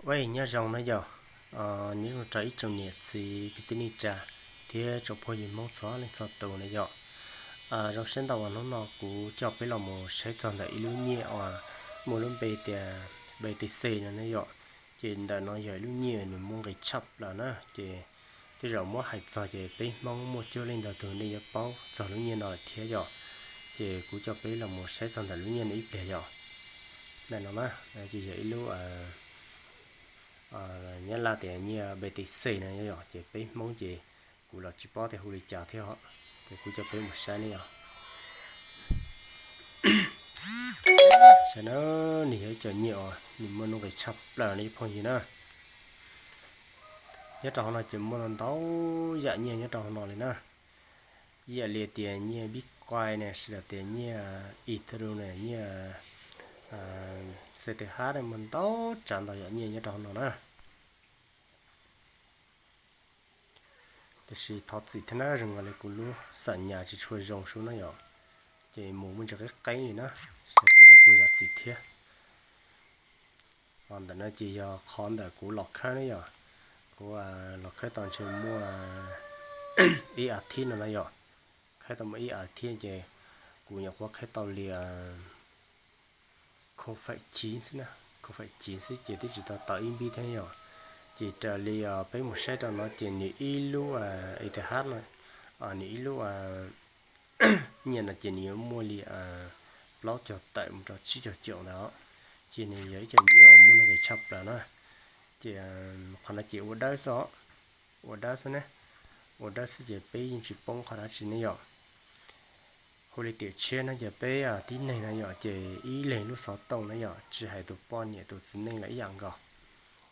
Ua ib nyob zoo na yom, nyob zoo rau ib tsoom niam txiv kwv tij neej tsa thiab tsoom phooj ywg Hmoob txhua leej txhua tus na yom. Zoo siab ntau uas hnub no kuv coj peb los mus saib txog ntawm ib lub nyiaj uas muaj lub npe tias B T C no na yom. Ces ntawm no yog ib lub nyiaj nws muaj nqis tshaj plaws na, ces tej zaum muab hais txog ces peb Hmoob muaj cuaj leej ntau tus nej yuav paub txog lub nyiaj no lawm thiab yom. Ces kuv coj peb los mus saib txog ntawm lub nyiaj no ib pliag yom. Ntawm no na, ces yog ib lub Nyab Laj tias nyiaj B T C no yom, ces peb Hmoob ces kuv los tsis paub tias hu li cas thiab os, ces kuv coj peb mus saib ne yom. Saib na, nws yog ib co nyiaj uas nws muaj nuj nqis tshaj plaws no ib phooj ywg na. Nyob rau hauv no ces muaj ntau yam nyiaj nyob rau hauv no li na. Ib yam li tias nyiaj Bitcoin ne, sawv daws tias nyiaj Ethereum ne, nyiaj C T H ne, muaj ntau tsav ntau yam nyiaj nyob rau hauv no na. Tiam sis thov txim thiab na, zoo nkaus li kuv lub xam nyas tsis tshua zoo sub na yom, ces mus muaj ntsis qeeb qeeb li na, sawv daws kuj zam txim thiab. Ntawm no ces yog qhov ntawm kuv los khawb na yom, kuv los khawb tau ntshe muaj ib as thiv no na yom, khawb tau muaj ib as thiv ces kuv nyuam qhuav khawb tau li khau faim civ xwb na, khau faim civ xwb ces twb tsis tau tau ib npib thiab yom. Ces raws li peb mus saib rau no ces nws ib lub E T H no, nws ib lub nyiaj no ces nws yuav muaj li plaub caug tawm mus rau tsib caug caum ntawd os. Ces nws yog ib co nyiaj uas muaj nuj nqis tshaj plaws na. Ces qhov no ces ua dawb xwb os, ua dawb xwb ne, ua dawb xwb ces peb yeej tsis poob qhov dab tsi ne yom. Hu li tiam tshiab no ces peb tib neeg na yom, ces ib leeg lub xov tooj na yom, tsis hais tus poj niam tus txiv neej los ib yam nkaus.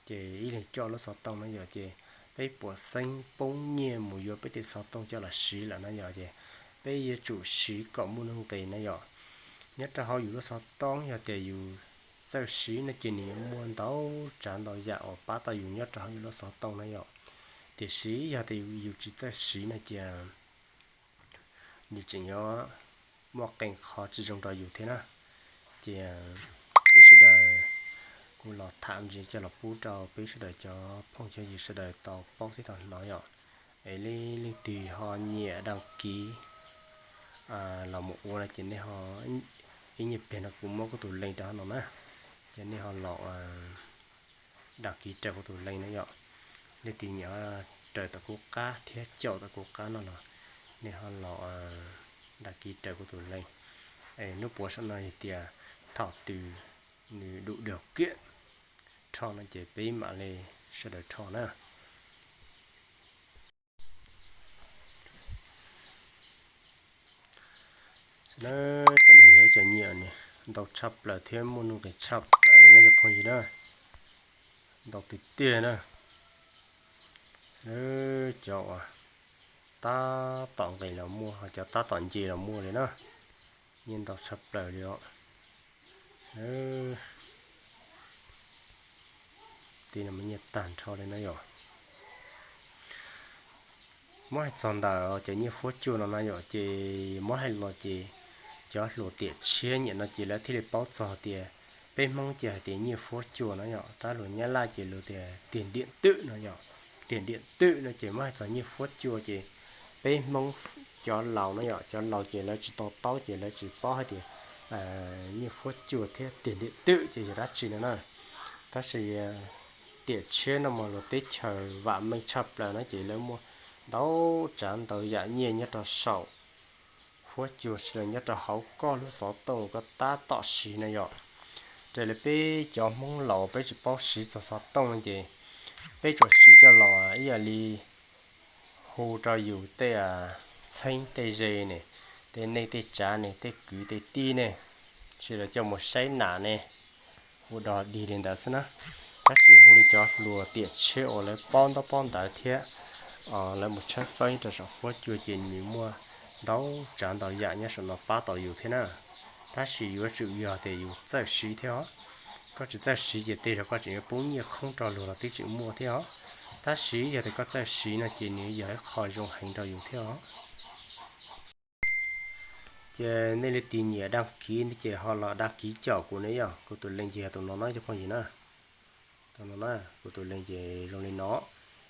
Ces ib leeg coj lub xov tooj na yom, ces peb puas xeeb poob nyiaj mus yuav peb tej xov tooj coj los siv lawm na yom, ces peb yuav tsum siv kom muaj nuj nqis na yom. Nyob rau hauv yus lub xov tooj yog tias yus txawj siv no ces nws yuav muaj ntau tsav ntau yam uas pab tau yus nyob rau hauv yus lub xov tooj na yom. Tiam sis yog tias yus tsis txawj siv no ces nws tseem yuav muaj qee qhov tsis zoo rau yus thiab na. Ces peb sawv daws kuv los tham ntsis coj los pub rau peb sawv daws cov phooj cov ywg sawv daws tau paub thiab tau hnov yom. Es leej twg ho nyiam dag kiv los mus ua no ces nej ho, ib nyuag pliag no kuv muab kuv tus link rau hauv no na, ces nej ho los dag kiv raws kuv tus link na yom. Leej twg nyiam raws tom kuv qab thiab caum tom kuv qab no los nej ho los dag kiv raws kuv tus link. Es nub puav saum no hais tias thaum twg nws dub dog kiam rho no ces peb mam li sawv daws rho na. Cov no yog cov nyiaj ntau tshaj plaws thiab muaj nuj nqis tshaj plaws li na cov phooj ywg na, ntau tiag tiag na. Cov uas tab tom nqis los muaj, cov tab tom nce los muaj li na, nyiaj ntau tshaj plaws li os. Ti no muaj nyiaj tag nrho li na yom. Muab hais txog ntawm cov nyiaj fuab cua no na yom, ces muab hais los ces cov hluas tiam tshiab nyiam no ces lawv thiaj li paub txog tias peb Hmoob ces hais tias nyiaj fuab cua na yom, tab luag Nyab Laj ces luag tias tiền điện tử no yom. Tiền điện tử no ces muab hais txog nyiaj fuab cua ces peb Hmoob cov laus no yom, cov laus ces lawv tsis to taub ces lawv tsis paub hais tias nyiaj fuab cua thiab tiền điện tử ces yog dab tsi no na. Tab sis tiam tshiab no mas luag teb chaws vam meej tshaj plaws no ces lawv muaj ntau tsav ntau yam nyiaj nyob rau saum fuab cua sawv daws nyob rau hauv koj lub xov tooj koj tab tom siv no yom. Raws li peb cov Hmoob laus peb tsis paub siv txog xov tooj no ces peb tsuas siv coj los ib yam li hu rau yus tej txheeb tej ze ne, tej neej tej tsav ne, tej kwv tej tij ne, sawv daws coj mus saib nam ne, hu dog dig li ntawd xwb na. Tab sis hu li cov hluas tiam tshiab uas lawv paub ntaub paub ntawv thiab lawv mus tshawb fawb rau saum fuab cua ces nws muaj ntau tsav ntau yam nyob saum no pab tau yus thiab na. Tab sis yuav tsum yog tias yus txawj siv thiab os. Koj tsis txawj siv ces tej zaum koj tseem yuav poob nyiaj khoob rau luag los twb tseem muaj thiab os. Tab sis yog tias koj txawj siv no ces nws yog ib qho zoo heev rau yus thiab os. Ces nej leej twg nyiam dag kiv ces ho los dag kiv caum kuv ne yom, kuv tus link ces yog tus no no cov phooj ywg na. Tau no na, kuv tus link ces zoo li no.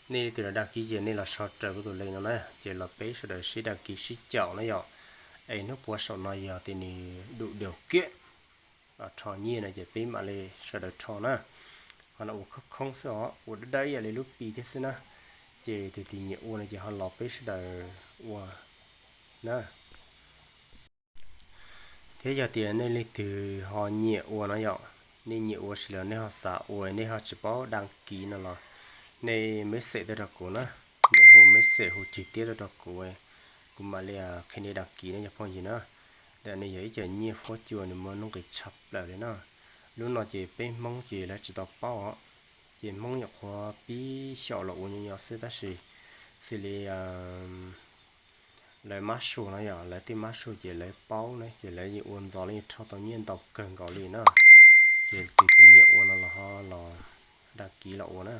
Nej leej twg los dag kis ces nej los so raws kuv tus link no na, ces los peb sawv daws sib dag kis sib caum na yom. Es hnub puav saum no yog tias nws dum dam kiag rho nyiaj no ces peb mam li sawv daws rho na. Qhov no ua khoob khoob xwb os, ua dawb dawb ib yam li lub Pi thiab xwb na. Ces tus twg nyiam ua no ces ho los peb sawv daws ua na. Thiab yog tias nej leej twg ho nyiam ua no yom, nej nyiam ua sis los nej ho xav ua, nej ho tsis paub dag kis no los nej message tuaj rau kuv na. Nej hu message hu cig tiab tuaj rau kuv, kuv mam li qhia nej dag kis na cov phooj ywg na. Ntawm no yog ib co nyiaj huab cua nws muaj nuj nqis tshaj plaws li na. Lub no ces peb Hmoob ces lawv tsis tau paub os. Ces Hmoob nyuam qhuav pib xyaum los ua nyo nyo xwb tab sis xws li lawv mab su no yom, lawv tej mab su ces lawv paub na, ces lawv yeej ua ntxov, lawv yeej rho tau nyiaj ntau kawg nkaus li na. Ces tus twg nyiam ua no los ho los dag kis los ua na.